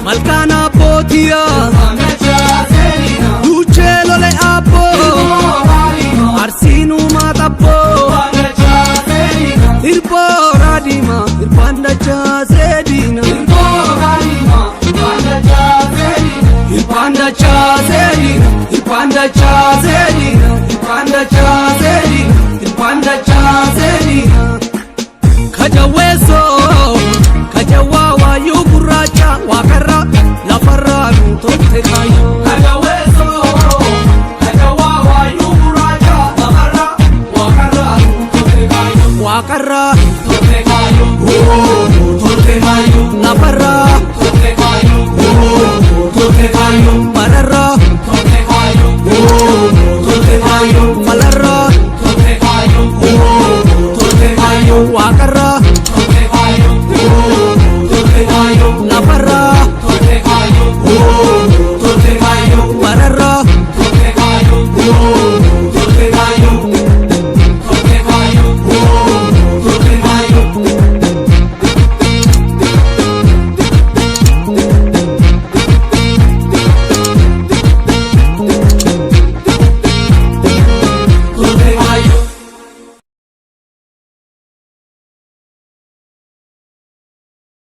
Malkana Botia, Ducelo le Abbo, Arsinu Matapo, Irbo Radima, Irpanda Chazedina, Irpanda Chazedina, Irpanda Chazedina, Irpanda Chazedina, Irpanda Chazedina, Kajaweso, Kajawawa Yuguracha, Wakara, Lafarra, Totekayo, Kajaweso, Kajawawa Yuguracha, Lafarra, Wakara, Totekayo, Wakara, Totekayo, Totekayo, Lafarra, Totekayo, Totekayo, Mararra, Totekayo, Totekayo, Malarra, Totekayo, Totekayo, Wakara.